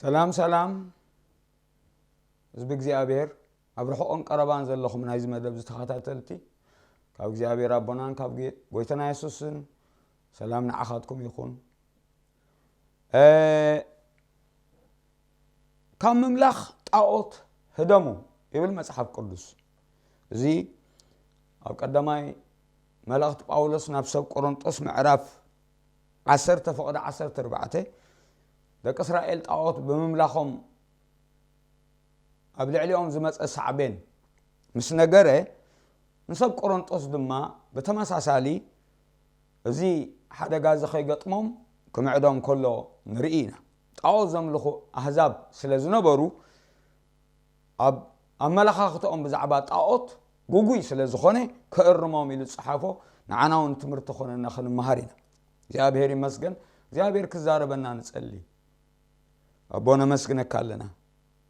ሰላም ሰላም፣ ህዝቢ እግዚኣብሔር፣ ኣብ ርሑቕን ቀረባን ዘለኹም ናይዚ መደብ ዝተኸታተልቲ፣ ካብ እግዚኣብሔር ኣቦናን ካብ ጌ- ጎይታና የሱስን ሰላም ንዓኻትኩም ይኹን። እ፣ ካብ ምምላኽ ጣዖት ህደሙ ይብል መጽሓፍ ቅዱስ። እዚ ኣብ ቀዳማይ መልእኽቲ ጳውሎስ ናብ ሰብ ቆሮንጦስ ምዕራፍ ዓሰርተ ፍቕዲ ዓሰርተ ኣርባዕተ፣ ደቂ እስራኤል ጣዖት ብምምላኾም ኣብ ልዕሊኦም ዝመጸ ሳዕቤን ምስ ነገረ፣ ንሰብ ቆሮንጦስ ድማ ብተመሳሳሊ እዚ ሓደጋ እዚ ከይገጥሞም ክምዕዶም ከሎ ንርኢ ኢና። ጣዖት ዘምልኹ ኣህዛብ ስለ ዝነበሩ፣ ኣብ ኣመለኻኽትኦም ብዛዕባ ጣዖት ግጉይ ስለ ዝኾነ፣ ክእርሞም ኢሉ ዝጸሓፎ ንዓና እውን ትምህርቲ ኮነና ክንመሃር ኢና። እግዚኣብሔር ይመስገን። እግዚኣብሔር ክዛረበና ንጸሊ። ኣቦ ነመስግነካ ኣለና፣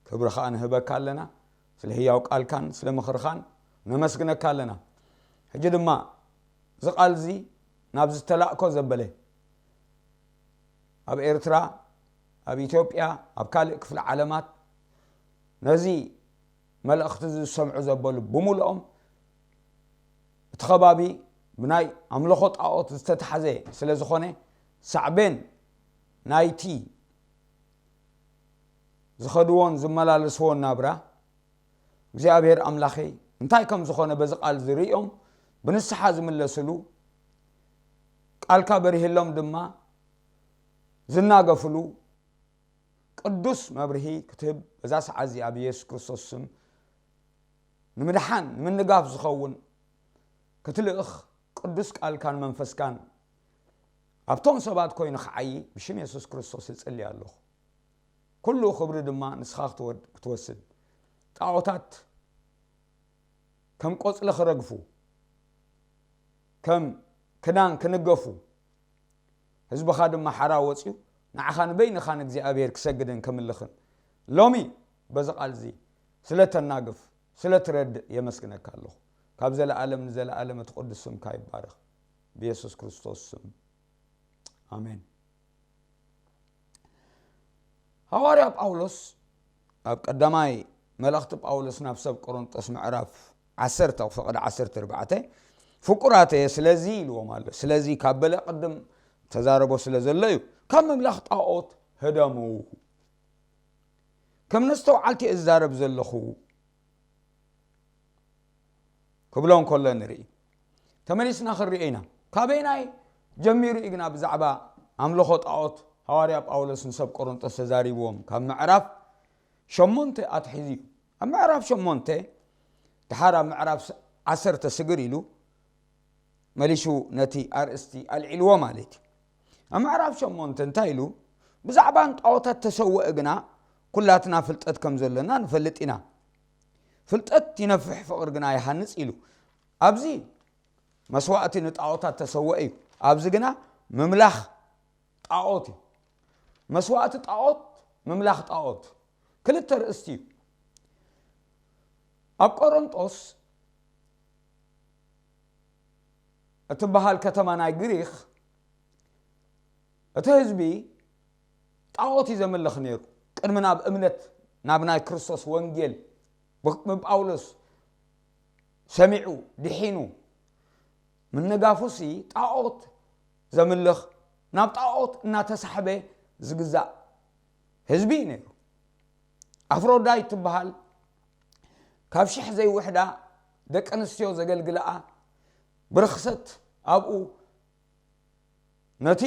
ክብሪ ኸኣ ንህበካ ኣለና። ስለ ህያው ቃልካን ስለ ምኽርኻን ነመስግነካ ኣለና። ሕጂ ድማ እዚ ቃል እዚ ናብ ዝተላእኮ ዘበለ ኣብ ኤርትራ፣ ኣብ ኢትዮጵያ፣ ኣብ ካልእ ክፍሊ ዓለማት ነዚ መልእኽቲ እዚ ዝሰምዑ ዘበሉ ብምልኦም እቲ ከባቢ ብናይ ኣምልኾ ጣዖት ዝተታሕዘ ስለ ዝኾነ፣ ሳዕቤን ናይቲ ዝኸድዎን ዝመላለስዎን ናብራ እግዚኣብሔር ኣምላኸይ እንታይ ከም ዝኾነ በዚ ቃል ዝርእዮም ብንስሓ ዝምለስሉ፣ ቃልካ በሪህሎም ድማ ዝናገፍሉ ቅዱስ መብርሂ ክትህብ በዛ ሰዓት እዚኣ ብየሱስ ክርስቶስ ስም ንምድሓን ንምንጋፍ ዝኸውን ክትልእኽ ቅዱስ ቃልካን መንፈስካን ኣብቶም ሰባት ኮይኑ ክዓዪ ብሽም የሱስ ክርስቶስ እጽሊ ኣለኹ። ኩሉ ክብሪ ድማ ንስኻ ክትወድ- ክትወስድ። ጣዖታት ከም ቆጽሊ ክረግፉ፣ ከም ክዳን ክንገፉ፣ ህዝብኻ ድማ ሓራ ወጺኡ ንዓኻ ንበይንኻ ንእግዚኣብሔር ክሰግድን ከምልኽን ሎሚ በዚ ቃል እዚ ስለ ተናግፍ፣ ስለ ትረድእ የመስግነካ ኣለኹ። ካብ ዘለኣለም ንዘለኣለም እቲ ቅዱስ ስምካ ይባረኽ። ብየሱስ ክርስቶስ ስም ኣሜን። ሃዋርያ ጳውሎስ ኣብ ቀዳማይ መልእኽቲ ጳውሎስ ናብ ሰብ ቆሮንጦስ ምዕራፍ ዓሰርተ ፍቕዲ ዓሰርተ ኣርባዕተ፣ ፍቁራተየ ስለዚ ኢልዎም ኣሎ። ስለዚ ካብ በለ ቅድም ተዛረቦ ስለ ዘሎ እዩ። ካብ ምምላኽ ጣዖት ህደሙ። ከም ነስተውዓልቲ እዛረብ ዘለኹ ክብሎ እንከሎ ንርኢ። ተመሊስና ክንሪኦ ኢና። ካበይናይ ጀሚሩ እዩ ግና ብዛዕባ ኣምልኾ ጣዖት ሃዋርያ ጳውሎስ ንሰብ ቆሮንጦስ ተዛሪብዎም? ካብ ምዕራፍ ሸሞንተ ኣትሒዙ እዩ። ኣብ ምዕራፍ ሸሞንተ ድሓር ኣብ ምዕራፍ ዓሰርተ ስግር ኢሉ መሊሱ ነቲ ኣርእስቲ ኣልዒልዎ ማለት እዩ። ኣብ ምዕራፍ ሸሞንተ እንታይ ኢሉ? ብዛዕባ ንጣዖታት ተሰውአ ግና ኩላትና ፍልጠት ከም ዘለና ንፈልጥ ኢና። ፍልጠት ይነፍሕ፣ ፍቕሪ ግና ይሃንጽ ኢሉ። ኣብዚ መስዋእቲ ንጣዖታት ተሰውአ እዩ። ኣብዚ ግና ምምላኽ ጣዖት እዩ። መስዋእቲ ጣዖት፣ ምምላኽ ጣዖት ክልተ ርእስቲ እዩ። ኣብ ቆሮንጦስ እትበሃል ከተማ ናይ ግሪኽ እቲ ህዝቢ ጣዖት እዩ ዘምልኽ ነይሩ። ቅድሚ ናብ እምነት፣ ናብ ናይ ክርስቶስ ወንጌል ብ- ብጳውሎስ ሰሚዑ ድሒኑ ምንጋፉሲ ጣዖት ዘምልኽ፣ ናብ ጣዖት እናተሳሕበ ዝግዛእ ህዝቢ እዩ ነይሩ። ኣፍሮዳይት ትበሃል ካብ ሽሕ ዘይውሕዳ ደቂ ኣንስትዮ ዘገልግልኣ ብርኽሰት ኣብኡ ነቲ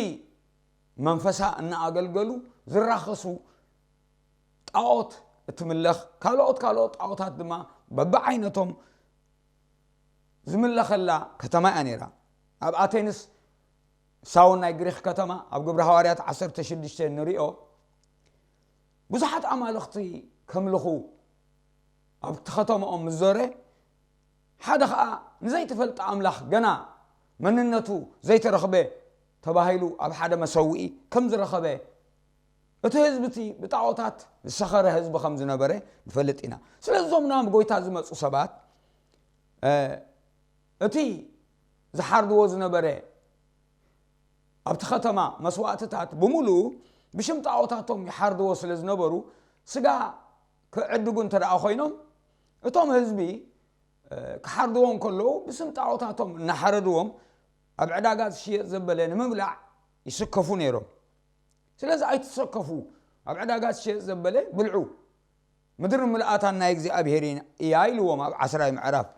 መንፈሳ እናኣገልገሉ ዝራኸሱ ጣዖት እትምለኽ፣ ካልኦት ካልኦት ጣዖታት ድማ በብዓይነቶም ዝምለኸላ ከተማ እያ ነይራ። ኣብ ኣቴንስ ሳውን ናይ ግሪክ ከተማ ኣብ ግብሪ ሃዋርያት ዓሰርተ ሽዱሽተ ንሪኦ። ብዙሓት ኣማልኽቲ ከምልኹ ኣብቲ ከተማኦም ምስ ዞረ፣ ሓደ ኸኣ ንዘይተፈልጠ ኣምላኽ፣ ገና መንነቱ ዘይተረኽበ ተባሂሉ ኣብ ሓደ መሰውኢ ከም ዝረኸበ፣ እቲ ህዝቢ እቲ ብጣዖታት ዝሰኸረ ህዝቢ ከም ዝነበረ ንፈልጥ ኢና። ስለዚ እዞም ናብ ጎይታ ዝመጹ ሰባት እ፣ እቲ ዝሓርድዎ ዝነበረ ኣብቲ ከተማ መስዋእትታት ብምሉኡ ብሽም ጣዖታቶም ይሓርድዎ ስለ ዝነበሩ፣ ስጋ ክዕድጉ እንተ ደኣ ኮይኖም፣ እቶም ህዝቢ ክሓርድዎም ከለዉ፣ ብስም ጣዖታቶም እናሓረድዎም ኣብ ዕዳጋ ዝሽየጥ ዘበለ ንምብላዕ ይስከፉ ነይሮም። ስለዚ ኣይትሰከፉ፣ ኣብ ዕዳጋ ዝሽየጥ ዘበለ ብልዑ፣ ምድሪ ምልኣታን ናይ እግዚኣብሔር እያ ኢልዎም ኣብ ዓስራይ ምዕራፍ።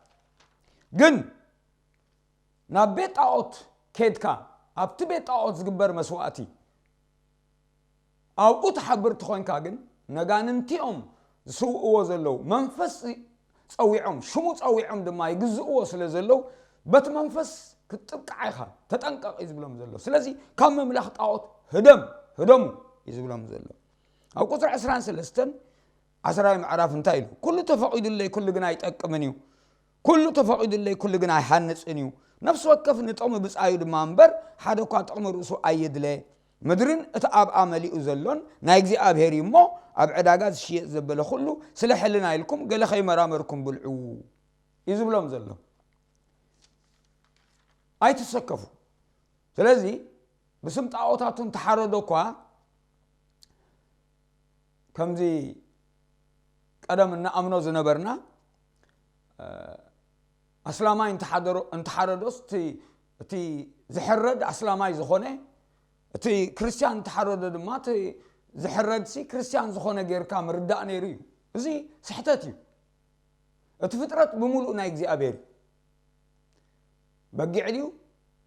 ግን ናብ ቤት ጣዖት ኬድካ ኣብቲ ቤት ጣዖት ዝግበር መስዋእቲ ኣብኡ ትሓብር ተኾንካ ግን፣ ነጋንንቲኦም ዝስውእዎ ዘለዉ መንፈስ ጸዊዖም፣ ሽሙ ጸዊዖም ድማ ይግዝእዎ ስለ ዘለዉ፣ በቲ መንፈስ ክትጥቃዕ ኢኻ፣ ተጠንቀቕ እዩ ዝብሎም ዘሎ። ስለዚ ካብ ምምላኽ ጣዖት ህደም፣ ህደሙ እዩ ዝብሎም ዘሎ። ኣብ ቁጽሪ ዕስራን ሰለስተን ዓስራዊ ምዕራፍ እንታይ ኢሉ? ኩሉ ተፈቒዱለይ፣ ኩሉ ግን ኣይጠቅምን እዩ። ኩሉ ተፈቒዱለይ፣ ኩሉ ግን ኣይሃንጽን እዩ። ነፍሲ ወከፍ ንጥቕሚ ብጻዩ ድማ እምበር፣ ሓደ እኳ ጥቕሚ ርእሱ ኣይድለ። ምድርን እቲ ኣብኣ መሊኡ ዘሎን ናይ እግዚኣብሔር እዩ እሞ፣ ኣብ ዕዳጋ ዝሽየጥ ዘበለ ኩሉ ስለ ሕልና ኢልኩም ገለ ከይመራመርኩም ብልዑ እዩ ዝብሎም ዘሎ። ኣይትሰከፉ። ስለዚ ብስም ጣዖታቱ እንተሓረዶ እኳ፣ ከምዚ ቀደም እንኣምኖ ዝነበርና፣ እ፣ ኣስላማይ እንተሓደሮ-፣ እንተሓረዶስ እቲ፣ እቲ ዝሕረድ ኣስላማይ ዝኾነ፣ እቲ ክርስትያን እንተሓረዶ ድማ እቲ ዝሕረድሲ ክርስትያን ዝኾነ ጌርካ ምርዳእ ነይሩ እዩ። እዚ ስሕተት እዩ። እቲ ፍጥረት ብምሉእ ናይ እግዚኣብሔር እዩ። በጊዕ ድዩ?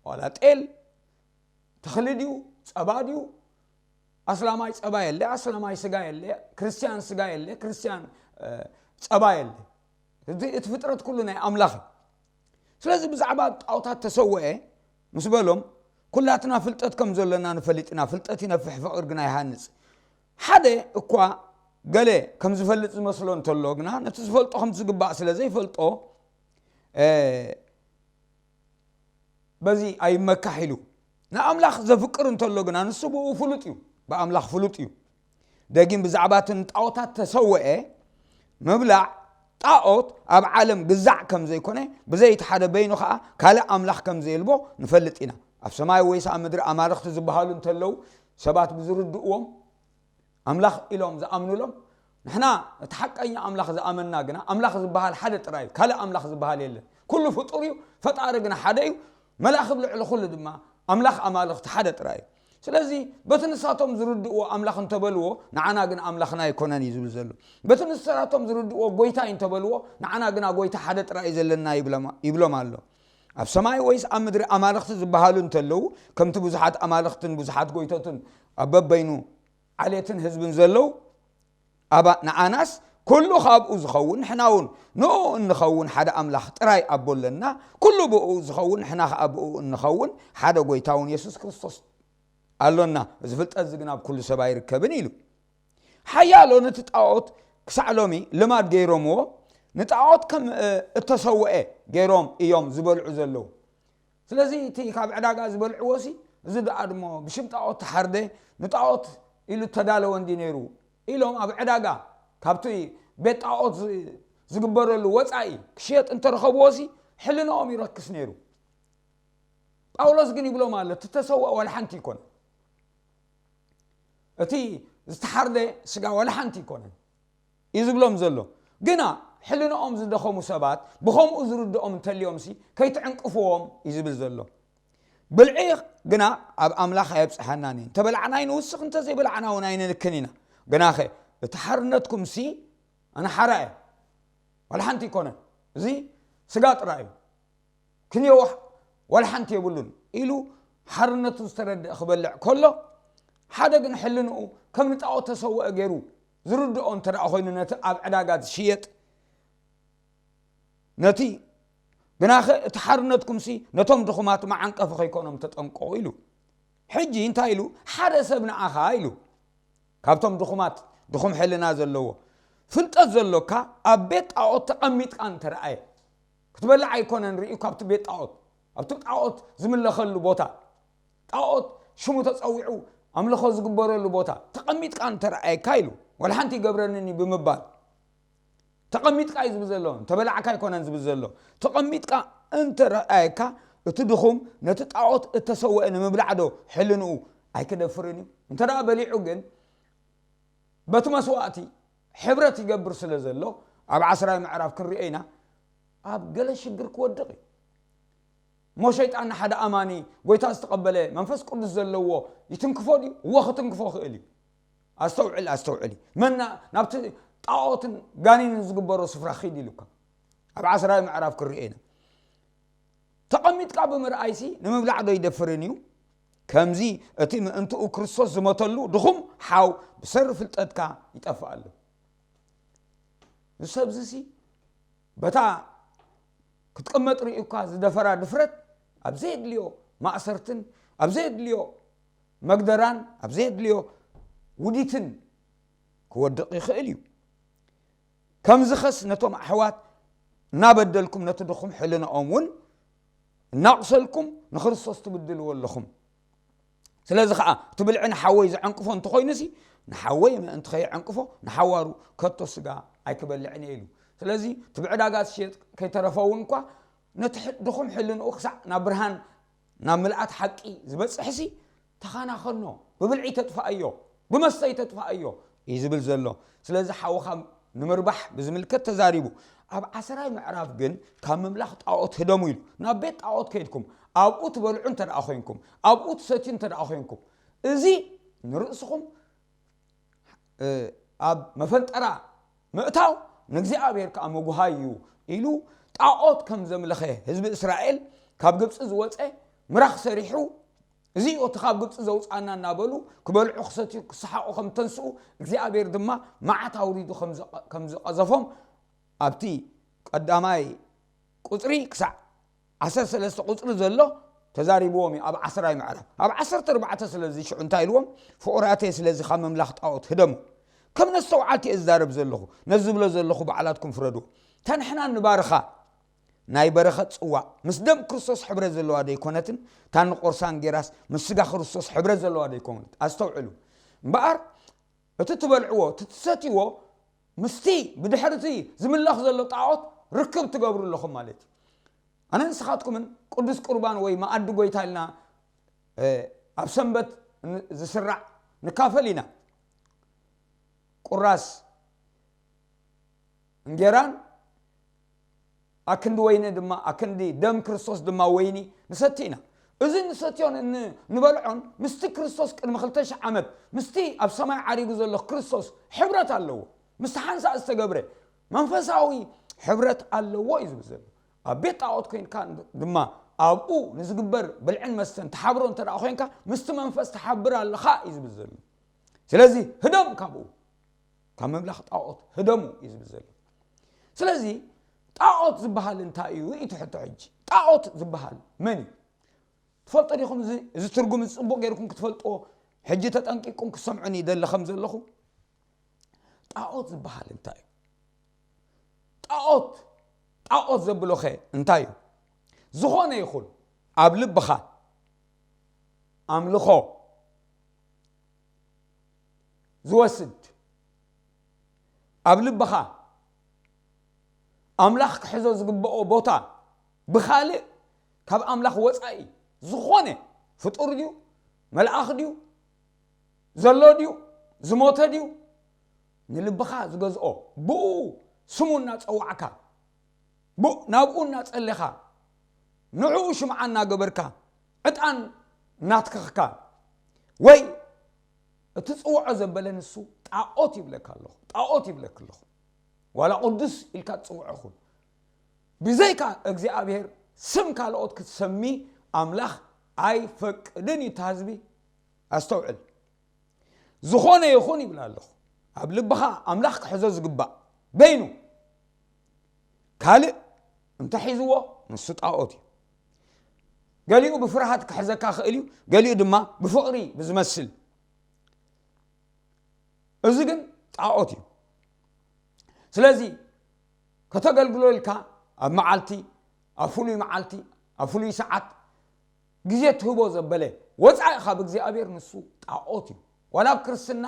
ዋላ ጤል? ተኽሊ ድዩ? ጸባ ድዩ? ኣስላማይ ጸባ የለ፣ ኣስላማይ ስጋ የለ፣ ክርስትያን ስጋ የለ፣ ክርስትያን፣ እ፣ ጸባ የለ። እቲ፣ እቲ ፍጥረት ኩሉ ናይ ኣምላኽ እዩ። ስለዚ ብዛዕባ ጣዖታት ተሰውአ ምስ በሎም፣ ኩላትና ፍልጠት ከም ዘለና ንፈልጥ ኢና፣ ፍልጠት ይነፍሕ ፍቕር ግና ይሃንጽ። ሓደ እኳ ገለ ከም ዝፈልጥ ዝመስሎ እንተሎ ግና፣ ነቲ ዝፈልጦ ከም ዝግባእ ስለ ዘይፈልጦ፣ እ፣ በዚ ኣይመካሕ ኢሉ ንኣምላኽ ዘፍቅር እንተሎ ግና፣ ንሱ ብኡ ፍሉጥ እዩ፣ ብኣምላኽ ፍሉጥ እዩ። ደጊም ብዛዕባ እቲ ንጣዖታት ተሰውአ ምብላዕ፣ ጣዖት ኣብ ዓለም ግዛዕ ከም ዘይኮነ፣ ብዘይ እቲ ሓደ በይኑ ኸኣ ካልእ ኣምላኽ ከም ዘየልቦ ንፈልጥ ኢና። ኣብ ሰማይ ወይስ ኣብ ምድሪ ኣማልኽቲ ዝበሃሉ እንተለዉ፣ ሰባት ብዝርድእዎም ኣምላኽ ኢሎም ዝኣምኑሎም፣ ንሕና እቲ ሓቀኛ ኣምላኽ ዝኣመንና ግና፣ ኣምላኽ ዝበሃል ሓደ ጥራይ እዩ፣ ካልእ ኣምላኽ ዝበሃል የለን። ኩሉ ፍጡር እዩ፣ ፈጣሪ ግና ሓደ እዩ። መልኣኽ ኣብ ልዕሊ ኩሉ ድማ ኣምላኽ ኣማልኽቲ ሓደ ጥራይ እዩ። ስለዚ በቲ ንሳቶም ዝርድእዎ ኣምላኽ እንተበልዎ፣ ንዓና ግን ኣምላኽና ኣይኮነን እዩ ዝብል ዘሎ። በቲ ንሳቶም ዝርድእዎ ጎይታ እዩ እንተበልዎ፣ ንዓና ግና ጎይታ ሓደ ጥራይ እዩ ዘለና ይብለማ-፣ ይብሎም ኣሎ። ኣብ ሰማይ ወይስ ኣብ ምድሪ ኣማልኽቲ ዝበሃሉ እንተለዉ፣ ከምቲ ብዙሓት ኣማልኽትን ብዙሓት ጎይቶትን ኣብ በበይኑ ዓሌትን ህዝብን ዘለዉ፣ ኣባ-፣ ንዓናስ ኩሉ ካብኡ ዝኸውን፣ ንሕና እውን ንኡ እንኸውን ሓደ ኣምላኽ ጥራይ ኣቦ ኣለና። ኩሉ ብኡ ዝኸውን፣ ንሕና ኸኣ ብኡ እንኸውን ሓደ ጎይታ እውን የሱስ ክርስቶስ ኣሎና። እዚ ፍልጠት እዚ ግን ኣብ ኩሉ ሰብ ኣይርከብን ኢሉ። ሓያሎ ነቲ ጣዖት ክሳዕ ሎሚ ልማድ ገይሮምዎ፣ ንጣዖት ከም፣ እ፣ እተሰውአ ገይሮም እዮም ዝበልዑ ዘለዉ። ስለዚ እቲ ካብ ዕዳጋ ዝበልዕዎ ሲ፣ እዚ ደኣ ድሞ ብሽም ጣዖት ተሓርደ፣ ንጣዖት ኢሉ እተዳለወ እንዲ ነይሩ ኢሎም ኣብ ዕዳጋ ካብቲ ቤት ጣዖት ዝ-፣ ዝግበረሉ ወጻኢ ክሽየጥ እንተረኸብዎ ሲ፣ ሕልናኦም ይረክስ ነይሩ። ጳውሎስ ግን ይብሎም ኣሎ፣ እቲ ተሰውአ ዋላ ሓንቲ ይኮነ። እቲ ዝተሓርደ ስጋ ዋላ ሓንቲ ይኮነን እዩ ዝብሎም ዘሎ። ግና ሕልንኦም ዝደኸሙ ሰባት ብኸምኡ ዝርድኦም እንተልዮም ሲ ከይትዕንቅፍዎም እዩ ዝብል ዘሎ። ብልዒ ግና ኣብ ኣምላኽ ኣየብጽሓናን እዩ። እንተበላዕናይ ንውስኽ፣ እንተዘይበላዕና እውን ኣይንንክን ኢና። ግናኸ እቲ ሓርነትኩም ሲ ኣነ ሓራ እየ፣ ዋላ ሓንቲ ይኮነን። እዚ ስጋ ጥራይ እዩ። ክንየውሕ ዋላ ሓንቲ የብሉን ኢሉ ሓርነቱ ዝተረድአ ክበልዕ ከሎ፣ ሓደ ግን ሕልንኡ ከም ንጣዖት ተሰውአ ገይሩ ዝርድኦ እንተ ደኣ ኮይኑ፣ ነቲ ኣብ ዕዳጋ ዝሽየጥ፣ ነቲ ግናኸ እቲ ሓርነትኩምሲ ነቶም ድኹማት መዓንቀፊ ከይኮኖም ተጠንቀቑ ኢሉ። ሕጂ እንታይ ኢሉ? ሓደ ሰብ ንዓኻ ኢሉ። ካብቶም ድኹማት፣ ድኹም ሕልና ዘለዎ፣ ፍልጠት ዘሎካ ኣብ ቤት ጣዖት ተቐሚጥካ እንተረኣየ፣ ክትበልዕ ኣይኮነን ርእዩ ካብቲ ቤት ጣዖት፣ ኣብቲ ጣዖት ዝምለኸሉ ቦታ፣ ጣዖት ሽሙ ተጸዊዑ ኣምልኾ ዝግበረሉ ቦታ ተቐሚጥካ እንተረኣየካ ኢሉ፣ ዋላ ሓንቲ ይገብረንን እዩ ብምባል፣ ተቐሚጥካ እዩ ዝብል ዘሎ፣ እንተበላዕካ ኣይኮነን ዝብል ዘሎ። ተቐሚጥካ እንተረኣየካ፣ እቲ ድኹም ነቲ ጣዖት እተሰወአ ንምብላዕ ዶ ሕልንኡ ኣይክደፍርን እዩ። እንተ ደኣ በሊዑ ግን በቲ መስዋእቲ ሕብረት ይገብር ስለ ዘሎ ኣብ ዓስራይ ምዕራፍ ክንሪኦ ኢና። ኣብ ገለ ሽግር ክወድቕ እዩ። እሞ ሸይጣን ንሓደ ኣማኒ ጎይታ ዝተቐበለ መንፈስ ቅዱስ ዘለዎ ይትንክፎ ድዩ? እዎ ክትንክፎ ክእል እዩ። ኣስተውዕል ኣስተውዕል እዩ። መና ናብቲ ጣዖትን ጋኔንን ዝግበሮ ስፍራ ኺድ ኢሉካ ኣብ ዓስራይ ምዕራፍ ክርኤ ኢና። ተቐሚጥካ ብምርኣይሲ ንምብላዕ ዶ ይደፍርን እዩ? ከምዚ እቲ ምእንትኡ ክርስቶስ ዝሞተሉ ድኹም ሓው ብሰሪ ፍልጠትካ ይጠፍእ ኣሎ። እዚ ሰብዚ ሲ በታ ክትቅመጥ ርእዩካ ዝደፈራ ድፍረት ኣብ ዘየድልዮ ማእሰርትን ኣብ ዘየድልዮ መግደራን ኣብ ዘየድልዮ ውዲትን ክወድቕ ይኽእል እዩ። ከምዚ ኸስ ነቶም ኣሕዋት እናበደልኩም ነቲ ድኹም ሕልናኦም እውን እናቑሰልኩም ንክርስቶስ ትብድልዎ ኣለኹም። ስለዚ ኸዓ እቲ ብልዒ ንሓወይ ዘዐንቅፎ እንተኾይኑሲ ንሓወይ ምእንቲ ከየዐንቅፎ ንሓዋሩ ከቶ ስጋ ኣይክበልዕን እየ ኢሉ። ስለዚ እቲ ብዕዳጋ ዝሽየጥ ከይተረፈ እውን እኳ ነቲ ሕ- ድኹም ሕልንኡ ክሳዕ ናብ ብርሃን ናብ ምልኣት ሓቂ ዝበጽሕሲ ተኻናኸኖ፣ ብብልዒ ተጥፍኣዮ፣ ብመስተይ ተጥፍኣዮ እዩ ዝብል ዘሎ። ስለዚ ሓውኻ ንምርባሕ ብዝምልከት ተዛሪቡ። ኣብ ዓሰራይ ምዕራፍ ግን ካብ ምምላኽ ጣዖት ህደሙ ኢሉ። ናብ ቤት ጣዖት ከይድኩም ኣብኡ ትበልዑ እንተ ደኣ ኮይንኩም፣ ኣብኡ ትሰትዩ እንተ ደኣ ኮይንኩም፣ እዚ ንርእስኹም ኣብ መፈንጠራ ምእታው ንእግዚኣብሔር ከዓ ምጉሃይ እዩ ኢሉ ጣዖት ከም ዘምለኸ ህዝቢ እስራኤል ካብ ግብፂ ዝወፀ ምራኽ ሰሪሑ እዚ እዩ እቲ ካብ ግብፂ ዘውፃና እናበሉ ክበልዑ ክሰትዩ ክሰሓቑ ከም ተንስኡ እግዚኣብሔር ድማ መዓት ኣውሪዱ ከም ዝቐ- ከም ዝቐዘፎም ኣብቲ ቀዳማይ ቁፅሪ ክሳዕ ዓሰርተ ሰለስተ ቁፅሪ ዘሎ ተዛሪብዎም እዩ ኣብ ዓስራይ ምዕራፍ። ኣብ ዓሰርተ ኣርባዕተ ስለዚ ሽዑ እንታይ ኢልዎም? ፍቑራተይ ስለዚ ካብ ምምላኽ ጣዖት ህደሙ። ከም ነስተውዓልቲ እየ ዝዛረብ ዘለኹ። ነዚ ዝብሎ ዘለኹ ባዕላትኩም ፍረዱ። እታ ንሕና ንባርኻ ናይ በረኸት ፅዋዕ ምስ ደም ክርስቶስ ሕብረት ዘለዋ ዶ ኣይኮነትን? እታ ንቆርሳ እንጌራስ ምስ ስጋ ክርስቶስ ሕብረት ዘለዋ ዶ ኣይኮነት? ኣስተውዕሉ እምበኣር እቲ ትበልዕዎ እቲ ትሰትይዎ ምስቲ ብድሕርቲ ዝምለኽ ዘሎ ጣዖት ርክብ ትገብሩ ኣለኹም ማለት እዩ። ኣነ ንስኻትኩምን ቅዱስ ቁርባን ወይ መኣዲ ጎይታ ኢልና ኣብ ሰንበት ዝስራዕ ንካፈል ኢና። ቁራስ እንጌራን ኣክንዲ ወይኒ ድማ ኣክንዲ ደም ክርስቶስ ድማ ወይኒ ንሰቲ ኢና። እዚ ንሰትዮን ንበልዖን ምስቲ ክርስቶስ ቅድሚ ክልተ ሽሕ ዓመት ምስቲ ኣብ ሰማይ ዓሪጉ ዘሎ ክርስቶስ ሕብረት ኣለዎ። ምስቲ ሓንሳእ ዝተገብረ መንፈሳዊ ሕብረት ኣለዎ እዩ ዝብል ዘሎ። ኣብ ቤት ጣዖት ኮይንካ ድማ ኣብኡ ንዝግበር ብልዕን መስተን ተሓብሮ እንተ ደኣ ኮይንካ ምስቲ መንፈስ ተሓብር ኣለኻ እዩ ዝብል ዘሎ። ስለዚ ህደም ካብኡ ካብ መምላኽ ጣዖት ህደሙ እዩ ዝብል ዘሎ። ስለዚ ጣዖት ዝበሃል እንታይ እዩ እዩ ትሕቶ ሕጂ? ጣዖት ዝበሃል መን እዩ? ትፈልጦ ዲኹም? እዚ እዚ ትርጉም እዚ ፅቡቕ ገይርኩም ክትፈልጥዎ ሕጂ ተጠንቂቅኩም ክሰምዑኒ ይደሊ ከም ዘለኹ ጣዖት ዝበሃል እንታይ እዩ? ጣዖት ጣዖት ዘብሎኸ እንታይ እዩ? ዝኾነ ይኹን ኣብ ልብኻ ኣምልኾ ዝወስድ ኣብ ልብኻ ኣምላኽ ክሕዞ ዝግብኦ ቦታ ብኻልእ ካብ ኣምላኽ ወፃኢ ዝኾነ ፍጡር ድዩ? መልኣኽ ድዩ? ዘሎ ድዩ? ዝሞተ ድዩ? ንልብኻ ዝገዝኦ ብኡ ስሙ እናፀዋዕካ ብኡ ናብኡ እናፀለኻ ንዕኡ ሽምዓ እናገበርካ ዕጣን እናትከኽካ ወይ እቲ ፅውዖ ዘበለ ንሱ ጣዖት ይብለካ ኣለኹ ጣዖት ይብለክ ኣለኹ ዋላ ቅዱስ ኢልካ ትፅውዖ ኹን ብዘይካ እግዚኣብሔር ስም ካልኦት ክትሰሚ ኣምላኽ ኣይፈቅድን እዩ እቲ ህዝቢ ኣስተውዕል ዝኾነ ይኹን ይብል ኣለኹ ኣብ ልብኻ ኣምላኽ ክሕዞ ዝግባእ በይኑ ካልእ እንተሒዝዎ ንሱ ጣዖት እዩ ገሊኡ ብፍርሃት ክሕዘካ ክእል እዩ ገሊኡ ድማ ብፍቕሪ ብዝመስል እዚ ግን ጣዖት እዩ ስለዚ ከተገልግሎ ኢልካ ኣብ መዓልቲ ኣብ ፍሉይ መዓልቲ ኣብ ፍሉይ ሰዓት ግዜ ትህቦ ዘበለ ወፃኢ ካብ እግዚኣብሔር ንሱ ጣዖት እዩ ዋላ ኣብ ክርስትና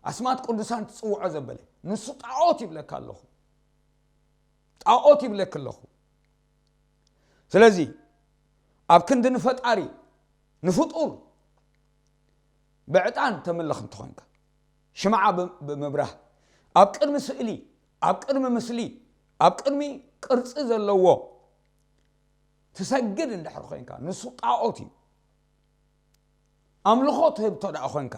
ኣስማት ቅዱሳን ትፅውዖ ዘበለ ንሱ ጣዖት ይብለካ ኣለኹ ጣዖት ይብለክ ኣለኹ ስለዚ ኣብ ክንዲ ንፈጣሪ ንፍጡር ብዕጣን ተምልኽ እንተኾንካ፣ ሽምዓ ብ-፣ ብምብራህ፣ ኣብ ቅድሚ ስእሊ፣ ኣብ ቅድሚ ምስሊ፣ ኣብ ቅድሚ ቅርጺ ዘለዎ ትሰግድ እንድሕር ኮይንካ፣ ንሱ ጣዖት እዩ። ኣምልኾ ትህብ እንተ ደኣ ኮይንካ፣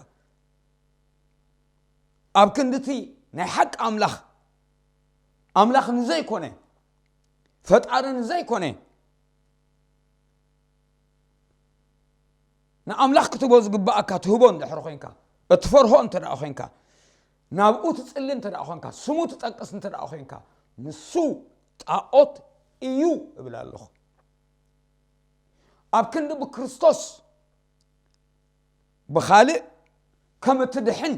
ኣብ ክንድቲ ናይ ሓቂ ኣምላኽ፣ ኣምላኽ ንዘይኮነ፣ ፈጣሪ ንዘይኮነ፣ ንኣምላኽ ክትህቦ ዝግብኣካ ትህቦ እንድሕር ኮይንካ፣ እትፈርሆ እንተ ደኣ ኮይንካ፣ ናብኡ ትጽሊ እንተ ደኣ ኮይንካ፣ ስሙ ትጠቅስ እንተ ደኣ ኮይንካ፣ ንሱ ጣዖት እዩ እብል ኣለኹ። ኣብ ክንዲ ብክርስቶስ ብኻልእ ከም እትድሕን፣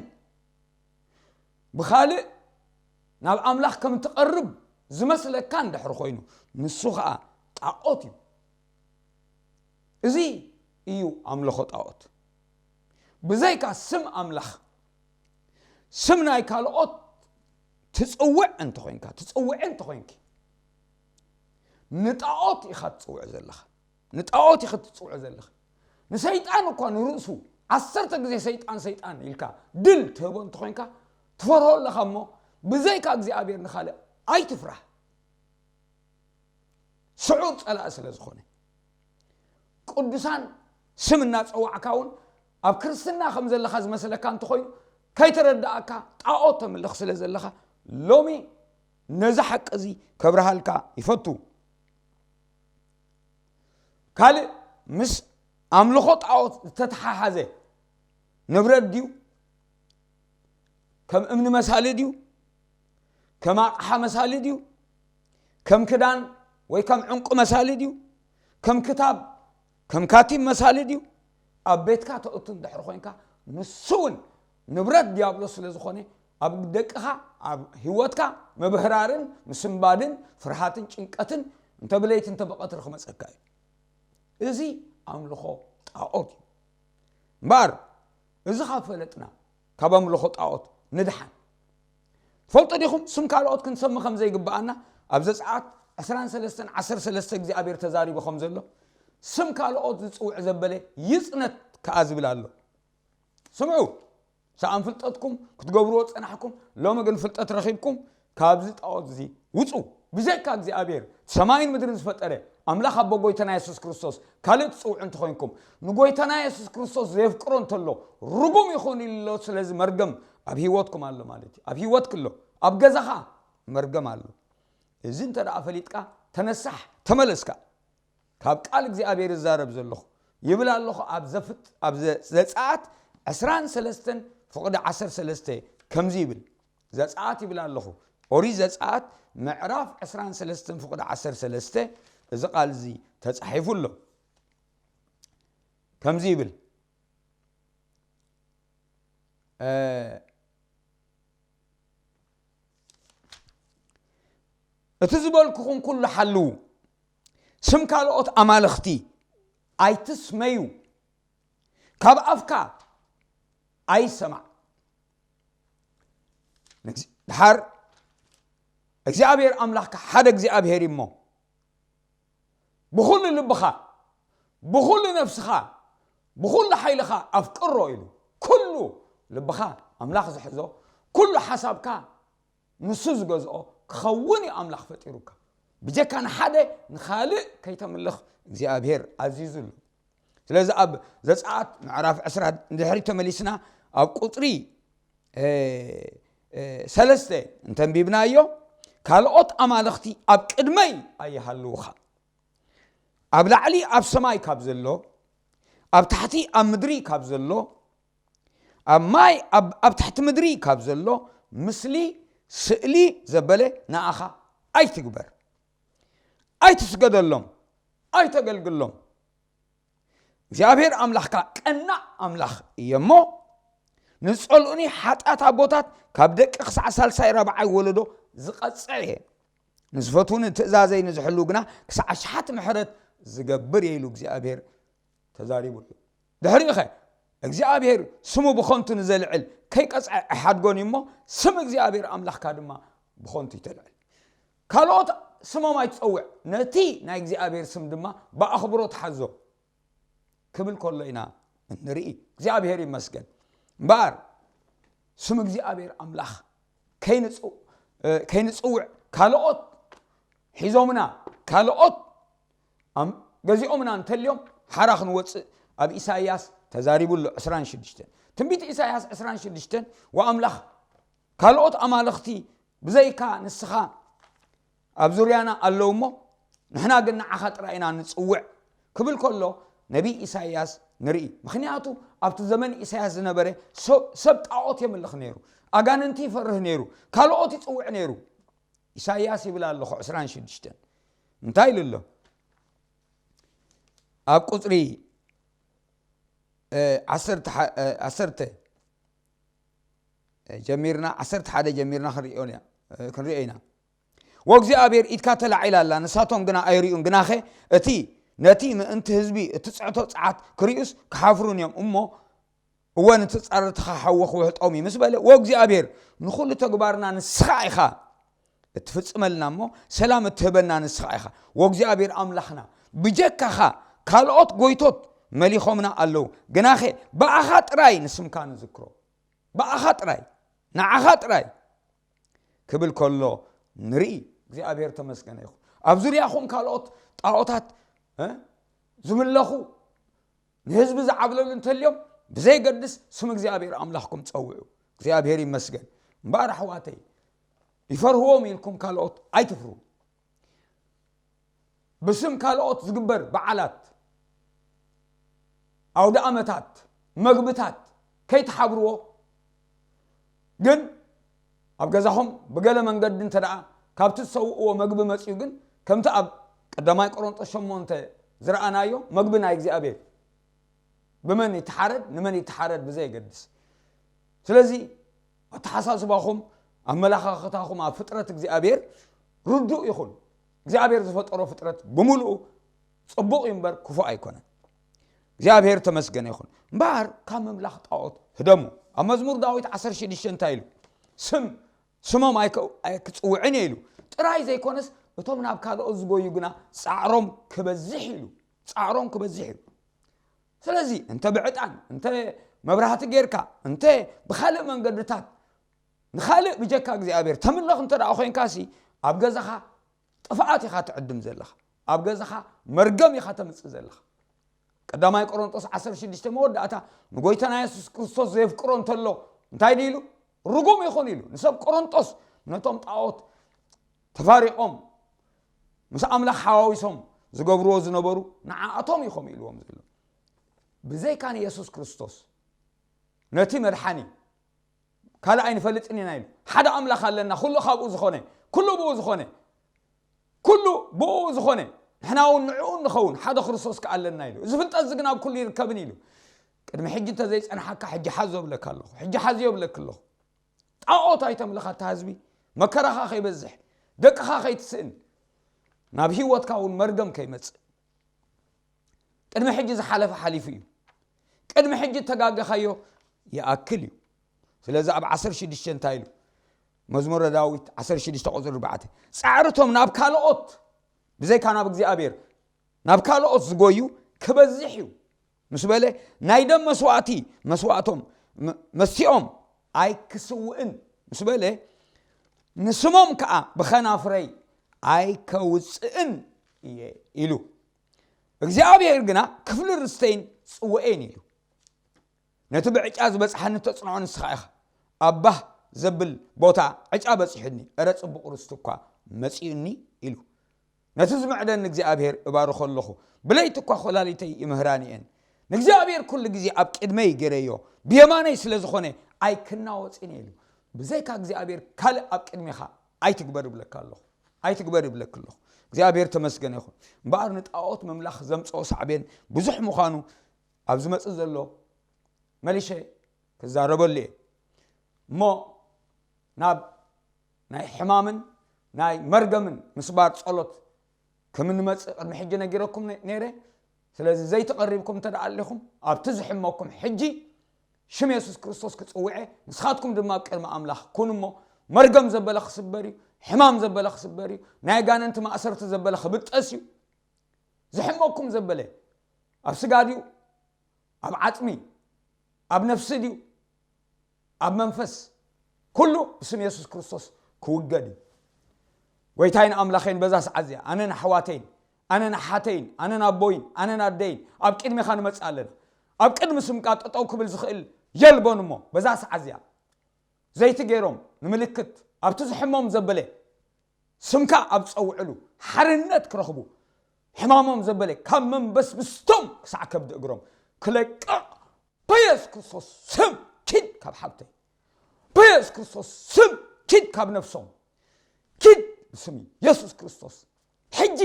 ብኻልእ ናብ ኣምላኽ ከም እትቐርብ ዝመስለካ እንድሕር ኮይኑ፣ ንሱ ኸኣ ጣዖት እዩ። እዚ እዩ ኣምልኾ ጣዖት። ብዘይካ ስም ኣምላኽ፣ ስም ናይ ካልኦት ትጽውዕ እንተኾይንካ፣ ትጽውዒ እንተኾይንኪ፣ ንጣዖት ኢኻ ትጽውዕ ዘለኻ። ንጣዖት ኢኻ ትጽውዕ ዘለኻ። ንሰይጣን እኳ ንርእሱ ዓሰርተ ግዜ ሰይጣን፣ ሰይጣን ኢልካ ድል ትህቦ እንተኾይንካ፣ ትፈርሆ ኣለኻ እሞ፣ ብዘይካ እግዚኣብሔር ንኻልእ ኣይትፍራህ። ስዑር ጸላኢ ስለ ዝኾነ። ቅዱሳን ስም እናጸዋዕካ እውን ኣብ ክርስትና ከም ዘለኻ ዝመስለካ እንተኾይኑ፣ ከይተረዳእካ ጣዖት ተምልኽ ስለ ዘለኻ፣ ሎሚ ነዚ ሓቂ እዚ ከብርሃልካ ይፈቱ። ካልእ ምስ ኣምልኾ ጣዖት ዝተተሓሓዘ ንብረት ድዩ? ከም እምኒ መሳሊ ድዩ? ከም ኣቕሓ መሳሊ ድዩ? ከም ክዳን ወይ ከም ዕንቁ መሳሊ ድዩ? ከም ክታብ፣ ከም ካቲም መሳሊ ድዩ? ኣብ ቤትካ ተእቱ እንድሕር ኮይንካ፣ ንሱ እውን ንብረት ዲያብሎስ ስለ ዝኾነ፣ ኣብ ደቅኻ፣ ኣብ ህይወትካ ምብህራርን ምስንባድን ፍርሃትን ጭንቀትን እንተ ብለይቲ እንተ ብቐትሪ ክመጸካ እዩ። እዚ ኣምልኾ ጣዖት እዩ። እምበኣር፣ እዚ ካብ ፈለጥና፣ ካብ ኣምልኾ ጣዖት ንድሓን። ትፈልጡ ዲኹም፣ ስም ካልኦት ክንሰሚ ከም ዘይግብኣና ኣብ ዘጸኣት ዕስራን ሰለስተን ዓሰርተ ሰለስተ እግዚኣብሔር ተዛሪቡ ከም ዘሎ፣ ስም ካልኦት ዝጽውዕ ዘበለ ይጽነት ከኣ ዝብል ኣሎ። ስምዑ፣ ሰኣን ፍልጠትኩም ክትገብርዎ ጸናሕኩም፣ ሎሚ ግን ፍልጠት ረኺብኩም፣ ካብዚ ጣዖት እዚ ውጹ። ብዘይካ እግዚኣብሔር ሰማይን ምድርን ዝፈጠረ ኣምላኽ ኣቦ ጎይታና የሱስ ክርስቶስ ካልእ ትጽውዑ እንተኾይንኩም፣ ንጎይታና የሱስ ክርስቶስ ዘየፍቅሮ እንተሎ፣ ርጉም ይኹን ኢሉ ኣሎ። ስለዚ መርገም ኣብ ህይወትኩም ኣሎ ማለት እዩ። ኣብ ህይወትኪ ኣሎ፣ ኣብ ገዛኻ መርገም ኣሎ። እዚ እንተ ደኣ ፈሊጥካ፣ ተነሳሕ፣ ተመለስካ። ካብ ቃል እግዚኣብሔር እዛረብ ዘለኹ ይብል ኣለኹ። ኣብ ዘፍጥ-፣ ኣብ ዘ-፣ ዘጸኣት ዕስራን ሰለስተን ፍቕዲ ዓሰርተ ሰለስተ ከምዚ ይብል። ዘጸኣት ይብል ኣለኹ። ኦሪት ዘጸኣት ምዕራፍ ዕስራን ሰለስተን ፍቕዲ ዓሰርተ ሰለስተ፣ እዚ ቃል እዚ ተጻሒፉ ኣሎ። ከምዚ ይብል፣ እ፣ እቲ ዝበልኩኹም ኩሉ ሓልዉ፣ ስም ካልኦት ኣማልኽቲ ኣይትስመዩ፣ ካብ ኣፍካ ኣይሰማዕ። ንግዚ-፣ ድሓር እግዚኣብሔር ኣምላኽካ ሓደ እግዚኣብሔር እዩ እሞ፣ ብኹሉ ልብኻ፣ ብኹሉ ነፍስኻ፣ ብኹሉ ሓይልኻ ኣፍቅሮ ኢሉ። ኩሉ ልብኻ ኣምላኽ ዝሕዞ፣ ኩሉ ሓሳብካ ንሱ ዝገዝኦ ክኸውን እዩ ኣምላኽ ፈጢሩካ። ብጀካ ንሓደ ንኻልእ ከይተምልኽ እግዚኣብሔር ኣዚዙ ኣሎ። ስለዚ ኣብ ዘጸኣት ምዕራፍ ዕስራ ንድሕሪት ተመሊስና ኣብ ቁጽሪ፣ እ፣ እ፣ ሰለስተ እንተንቢብናዮ፣ ካልኦት ኣማልኽቲ ኣብ ቅድመይ ኣይሃልውኻ። ኣብ ላዕሊ ኣብ ሰማይ ካብ ዘሎ፣ ኣብ ታሕቲ ኣብ ምድሪ ካብ ዘሎ፣ ኣብ ማይ ኣብ፣ ኣብ ትሕቲ ምድሪ ካብ ዘሎ ምስሊ ስእሊ ዘበለ ንኣኻ ኣይትግበር። ኣይትስገደሎም፣ ኣይተገልግሎም። እግዚኣብሔር ኣምላኽካ ቀናእ ኣምላኽ እየ እሞ፣ ንዝጸልኡኒ ሓጢኣት ኣቦታት ካብ ደቂ ክሳዕ ሳልሳይ ራብዓይ ወለዶ ዝቐጽዕ እየ። ንዝፈትዉኒ ትእዛዘይ ንዝሕልዉ ግና ክሳዕ ኣሽሓት ምሕረት ዝገብር እየ ኢሉ እግዚኣብሔር ተዛሪቡ ኣሎ። ድሕሪኡ ኸ እግዚኣብሔር ስሙ ብኸንቱ ንዘልዕል ከይቀጽዐ ኣይሓድጎን እዩ እሞ፣ ስም እግዚኣብሔር ኣምላኽካ ድማ ብኸንቱ ይተልዕል። ካልኦት ስሞም ኣይትጸውዕ፣ ነቲ ናይ እግዚኣብሔር ስም ድማ ብኣኽብሮት ሓዞ ክብል ከሎ ኢና እንርኢ። እግዚኣብሔር ይመስገን። እምበኣር ስም እግዚኣብሔር ኣምላኽ ከይንጽው- እ፣ ከይንጽውዕ ካልኦት ሒዞምና፣ ካልኦት ኣም- ገዚኦምና እንተልዮም ሓራ ክንወፅእ ኣብ ኢሳይያስ ተዛሪቡ ኣሎ። ዕስራን ሽዱሽተን ትንቢት ኢሳይያስ ዕስራን ሽዱሽተን ወኣምላኽ ካልኦት ኣማልኽቲ ብዘይካ ንስኻ ኣብ ዙርያና ኣለዉ እሞ ንሕና ግን ንዓኻ ጥራይ ኢና ንጽውዕ ክብል ከሎ ነቢይ ኢሳይያስ ንርኢ። ምኽንያቱ ኣብቲ ዘመን ኢሳይያስ ዝነበረ ሰ- ሰብ ጣዖት የምልኽ ነይሩ፣ ኣጋንንቲ ይፈርህ ነይሩ፣ ካልኦት ይጽውዕ ነይሩ። ኢሳይያስ ይብል ኣለኹ ዕስራን ሽዱሽተን እንታይ ኢሉ ኣሎ? ኣብ ቁፅሪ እ፣ ዓሰርተ ሓ- እ፣ ዓሰርተ ጀሚርና ዓሰርተ ሓደ ጀሚርና ክንሪኦ ኢና እ፣ ክንሪኦ ኢና። ወእግዚኣብሔር ኢድካ ተላዒላ ኣላ፣ ንሳቶም ግና ኣይርእዩን። ግናኸ እቲ ነቲ ምእንቲ ህዝቢ እትጽዕቶ ጸዓት ክርእዩስ ክሓፍሩን እዮም እሞ፣ እወ ንትጻረርትኻ ሓዊ ክውሕጦም እዩ ምስ በለ፣ ወእግዚኣብሔር ንኹሉ ተግባርና ንስኻ ኢኻ እትፍጽመልና እሞ፣ ሰላም እትህበና ንስኻ ኢኻ። ወእግዚኣብሔር ኣምላኽና ብጀካኻ ካልኦት ጎይቶት መሊኾምና ኣለዉ፣ ግናኸ ብኣኻ ጥራይ ንስምካ ንዝክሮ። ብኣኻ ጥራይ፣ ንዓኻ ጥራይ ክብል ከሎ ንርኢ። እግዚኣብሔር ተመስገነ ይኹን። ኣብ ዙርያኹም ካልኦት ጣዖታት እ ዝምለኹ ንህዝቢ ዝዓብለሉ እንተልዮም ብዘይገድስ ስም እግዚኣብሔር ኣምላኽኩም ጸውዑ። እግዚኣብሔር ይመስገን። እምበኣር ኣሕዋተይ ይፈርህዎም ኢልኩም ካልኦት ኣይትፍሩ። ብስም ካልኦት ዝግበር በዓላት፣ ኣውደ ኣመታት፣ መግብታት ከይትሓብርዎ። ግን ኣብ ገዛኹም ብገለ መንገዲ እንተ ደኣ ካብቲ ዝሰውእዎ መግቢ መጺኡ ግን ከምቲ ኣብ ቀዳማይ ቆሮንጦስ ሸሞንተ ዝረኣናዮ መግቢ ናይ እግዚኣብሔር ብመን ይተሓረድ ንመን ይተሓረድ ብዘየገድስ። ስለዚ ኣተሓሳስባኹም ኣመላኻኽታኹም ኣብ ፍጥረት እግዚኣብሔር ርዱእ ይኹን። እግዚኣብሔር ዝፈጠሮ ፍጥረት ብምሉኡ ጽቡቕ እዩ እምበር ክፉእ ኣይኮነን። እግዚኣብሔር ተመስገነ ይኹን። እምበኣር ካብ ምምላኽ ጣዖት ህደሙ። ኣብ መዝሙር ዳዊት ዓሰርተ ሽዱሽተ እንታይ ኢሉ? ስም ስሞም ኣይከ- ኣይክጽውዕን እየ ኢሉ። ጥራይ ዘይኮነስ እቶም ናብ ካልኦት ዝጎዩ ግና ጻዕሮም ክበዝሕ ኢሉ። ጻዕሮም ክበዝሕ ኢሉ። ስለዚ እንተ ብዕጣን እንተ መብራህቲ ጌርካ እንተ ብኻልእ መንገድታት ንኻልእ ብጀካ እግዚኣብሔር ተምለኽ እንተ ደኣ ኮይንካሲ ኣብ ገዛኻ ጥፍኣት ኢኻ ትዕድም ዘለኻ። ኣብ ገዛኻ መርገም ኢኻ ተምጽእ ዘለኻ። ቀዳማይ ቆሮንጦስ ዓሰርተ ሽዱሽተ መወዳእታ ንጎይታና የሱስ ክርስቶስ ዘየፍቅሮ እንተሎ እንታይ ድኢሉ? ርጉም ይኹን ኢሉ። ንሰብ ቆሮንጦስ ነቶም ጣዖት ተፋሪቖም ምስ ኣምላኽ ሓዋዊሶም ዝገብርዎ ዝነበሩ ንዓኣቶም እዩ ከምኡ ኢልዎም ዘሎ። ብዘይካ ንየሱስ ክርስቶስ ነቲ መድሓኒ ካልእ ኣይንፈልጥን ኢና ኢሉ። ሓደ ኣምላኽ ኣለና፣ ኩሉ ካብኡ ዝኾነ፣ ኩሉ ብኡ ዝኾነ፣ ኩሉ ብኡ ዝኾነ፣ ንሕና እውን ንዕኡ ንኸውን ሓደ ክርስቶስ ከኣ ኣለና ኢሉ። እዚ ፍልጠት እዚ ግን ኣብ ኩሉ ይርከብን ኢሉ። ቅድሚ ሕጂ እንተዘይጸንሓካ ሕጂ ሓዞ እብለካ ኣለኹ፣ ሕጂ ሓዝዮ እብለኪ ኣለኹ። ጣዖት ኣይተምልኽ ኣታ ህዝቢ፣ መከራኻ ከይበዝሕ፣ ደቅኻ ከይትስእን፣ ናብ ህይወትካ እውን መርገም ከይመጽእ። ቅድሚ ሕጂ ዝሓለፈ ሓሊፉ እዩ። ቅድሚ ሕጂ እተጋገኻዮ ይኣክል እዩ። ስለዚ ኣብ ዓሰርተ ሽዱሽተ እንታይ ኢሉ? መዝሙረ ዳዊት ዓሰርተ ሽዱሽተ ቁፅሪ ኣርባዕተ፣ ጻዕርቶም ናብ ካልኦት ብዘይካ ናብ እግዚኣብሔር ናብ ካልኦት ዝጎዩ ክበዝሕ እዩ ምስ በለ፣ ናይ ደም መስዋእቲ መስዋእቶም ም- መሲኦም ኣይክስውእን ምስ በለ፣ ንስሞም ከዓ ብኸናፍረይ ኣይከውፅእን እየ ኢሉ። እግዚኣብሔር ግና ክፍሊ ርስተይን ጽውኤን ኢሉ። ነቲ ብዕጫ ዝበጽሓኒ እተጽንዖ ንስኻ ኢኻ። ኣብ ባህ ዘብል ቦታ ዕጫ በጺሑኒ፣ እረ ጽቡቕ ርስቲ እኳ መጺኡኒ ኢሉ። ነቲ ዝምዕደኒ እግዚኣብሔር እባርኾ ኣለኹ። ብለይቲ እኳ ኾላሊተይ ይምህራኒ እየን። ንእግዚኣብሔር ኩሉ ግዜ ኣብ ቅድመይ ገይረዮ፣ ብየማነይ ስለ ዝኾነ ኣይክናወጽን እየ ኢሉ። ብዘይካ እግዚኣብሔር ካልእ ኣብ ቅድሜኻ ኣይትግበር እብለካ ኣለኹ። ኣይትግበር እብለክ ኣለኹ። እግዚኣብሔር ተመስገነ ይኹን። እምበኣር ንጣዖት ምምላኽ ዘምጽኦ ሳዕቤን ብዙሕ ምዃኑ ኣብ ዝመጽእ ዘሎ መሊሸ ክዛረበሉ እየ። እሞ ናብ ናይ ሕማምን ናይ መርገምን ምስባር ጸሎት ከም እንመጽእ ቅድሚ ሕጂ ነጊረኩም ነ- ነይረ። ስለዚ ዘይተቐሪብኩም እንተ ደኣ ኣሊኹም ኣብቲ ዝሕመኩም ሕጂ ሽም የሱስ ክርስቶስ ክጽውዐ ንስኻትኩም ድማ ኣብ ቅድሚ ኣምላኽ ኩን እሞ መርገም ዘበለ ክስበር እዩ፣ ሕማም ዘበለ ክስበር እዩ፣ ናይ ኣጋንንቲ ማእሰርቲ ዘበለ ክብጠስ እዩ። ዝሕመኩም ዘበለ ኣብ ስጋ ድዩ ኣብ ዓጽሚ ኣብ ነፍሲ ድዩ ኣብ መንፈስ ኩሉ ብስም የሱስ ክርስቶስ ክውገድ እዩ። ጎይታይን ኣምላኸይን፣ በዛ ሰዓት እዚኣ ኣነ ንኣሕዋተይን፣ ኣነ ንሓተይን፣ ኣነ ንኣቦይን፣ ኣነ ንኣደይን ኣብ ቅድሜኻ ንመጽእ ኣለና። ኣብ ቅድሚ ስምካ ጠጠው ክብል ዝኽእል የልቦን እሞ፣ በዛ ሰዓት እዚኣ ዘይቲ ገይሮም ንምልክት ኣብቲ ዝሕሞም ዘበለ ስምካ ኣብ ዝጸውዕሉ ሓርነት ክረኽቡ፣ ሕማሞም ዘበለ ካብ መንበስብስቶም ክሳዕ ከብዲ እግሮም ክለቅቕ በየሱስ ክርስቶስ ስም ኪድ ካብ ሓብተይ፣ በየሱስ ክርስቶስ ስም ኪድ ካብ ነፍሶም፣ ኪድ ብስም የሱስ ክርስቶስ። ሕጂ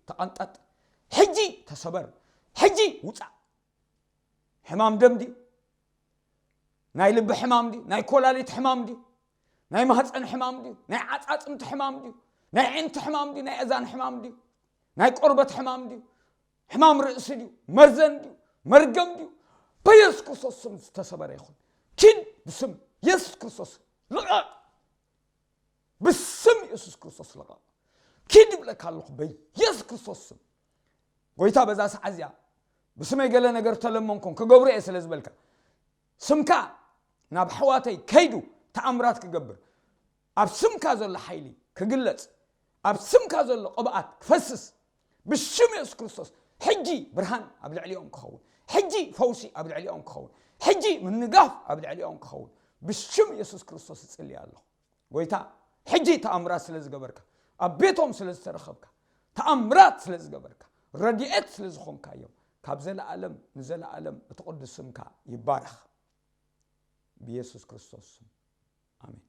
ተቐንጠጥ፣ ሕጂ ተሰበር፣ ሕጂ ውጻእ። ሕማም ደም ድዩ? ናይ ልቢ ሕማም ድዩ? ናይ ኮላሊት ሕማም ድዩ? ናይ ማህፀን ሕማም ድዩ? ናይ ዓፃፅምቲ ሕማም ድዩ? ናይ ዕንቲ ሕማም ድዩ? ናይ እዛን ሕማም ድዩ? ናይ ቆርበት ሕማም ድዩ? ሕማም ርእሲ ድዩ? መርዘን ድዩ? መርገም ድዩ? በየሱስ ክርስቶስ ስም ዝተሰበረ ይኹን። ኪድ ብስም የሱስ ክርስቶስ ልቐቕ። ብስም የሱስ ክርስቶስ ልቐቕ። ኪድ ይብለካ ኣለኹ በየሱስ ክርስቶስ ስም። ጎይታ በዛ ሰዓት እዚኣ ብስመይ ገለ ነገር ተለመንኩም ክገብሩ እየ ስለ ዝበልካ፣ ስምካ ናብ ኣሕዋተይ ከይዱ ተኣምራት ክገብር፣ ኣብ ስምካ ዘሎ ሓይሊ ክግለጽ፣ ኣብ ስምካ ዘሎ ቅብኣት ክፈስስ ብሽም የሱስ ክርስቶስ ሕጂ ብርሃን ኣብ ልዕሊኦም ክኸውን፣ ሕጂ ፈውሲ ኣብ ልዕሊኦም ክኸውን፣ ሕጂ ምንጋፍ ኣብ ልዕሊኦም ክኸውን ብሽም የሱስ ክርስቶስ እጽሊ ኣለኹ። ጎይታ፣ ሕጂ ተኣምራት ስለ ዝገበርካ፣ ኣብ ቤቶም ስለ ዝተረኸብካ፣ ተኣምራት ስለ ዝገበርካ፣ ረድኤት ስለ ዝኾንካዮም፣ ካብ ዘለኣለም ንዘለኣለም እቲ ቅዱስ ስምካ ይባረኽ። ብየሱስ ክርስቶስ ስም፣ ኣሜን።